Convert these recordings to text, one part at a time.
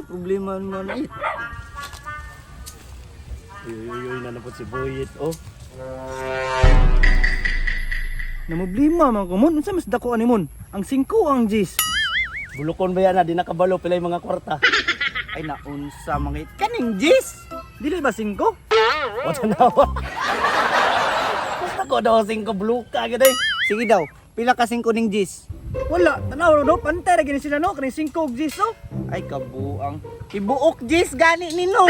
problema mo na it. Uy, uy, uy, nanapot si Boyet, oh. Namoblima man ko mon, unsa mas dako ani mon? Ang 5 ang G's. Bulukon ba yan na, di nakabalo pila yung mga kwarta. Ay naunsa mga it. Kaning G's. Dili ba 5? O, tanawa. Basta ko daw, 5 buluka, gano'n eh. Sige daw, pila ka 5 ning G's? Wala, tanaw no, pantay ra gini sila no, kaning 5 ug G's no. Ay kabuang. Tibuok G's gani nino.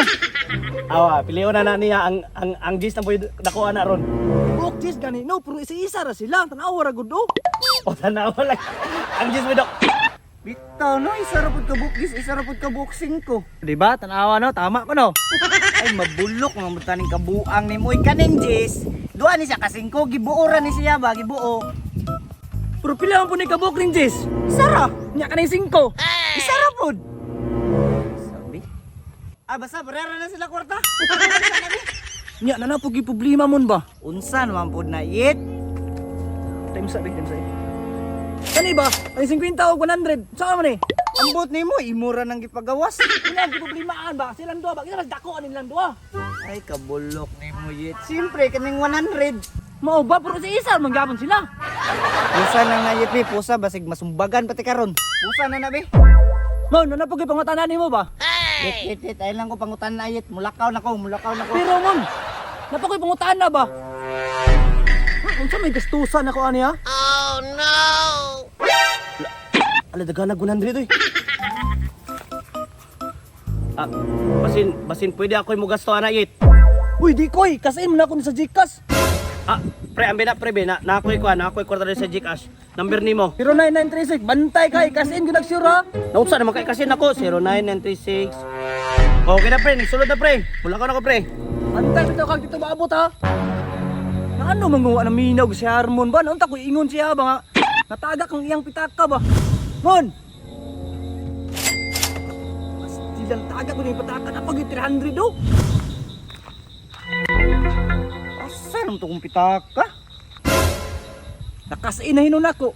Awa, piliyon na na niya ang gis na boy dako ana ron. Tibuok G's gani no, pero isa-isa ra sila, tanaw ra gud oh. O tanawa lang. Ang gis mo dok. Bitaw no, isa ra pud ka buok G's, isa ra pud ka buok 5. Di ba? Tanawa no, tama ko no. Ay mabulok mga mutaning kabuang nimo. Uy kaning G's. Duha ni siya ka 5, gibuo ra ni siya ba, gibuo. Pero pila man po ni kabuok ning G's? Isa ra. Nya kaning 5. Isa ra pud. Sabi. Ah, basta barera na sila kwarta. Nya na na po problema mon ba? Unsa naman pud na it? Times sa, times sa. Kani ba? Kaning 50 og 100. Saan man eh? Ambot nimo imura nang gipagawas. Wala ang problemaan ba? Silang duha ba? Kita mas dako ani nilang duha. Ay kabulok nimo yit. Siyempre kaning 100. Mao ba pero sa isa man gapon sila. Pusa nang nayit bi, pusa basig masumbagan pati karon. Pusa na na bi. Mao na na po pangutana nimo ba? Yit yit yit, ayun lang ko pangutan na yit. Mulakaw na ko, mulakaw na ko. Pero mon, napakoy pangutana ba? Ha, unsa may gastusan ako ani ha? Ala daghan nag 100 oy. Ah, basin basin pwede ako mo gasto ana yit. Uy, di koy, kasain mo na ako sa GCash. Ah, pre ambi na pre be na na ako'y kuan, na ako'y kwarta diri sa GCash. Number nimo. 09936, bantay kay kasain gyud sure ha. Naunsa naman kay kasi nako 09936. Okay na pre, nisulod na pre. Mula ka na ko pre. Bantay bitaw kag dito maabot ha. Na ano manguha ng minaw si Harmon ba? Naunta ko ingon siya ba nga? Natagak ang iyang pitaka ba? Mon! Pastilan tagak ko yung pitaka na pag 300 do. Asa naman to kong pitaka? Nakasain na hinon ako.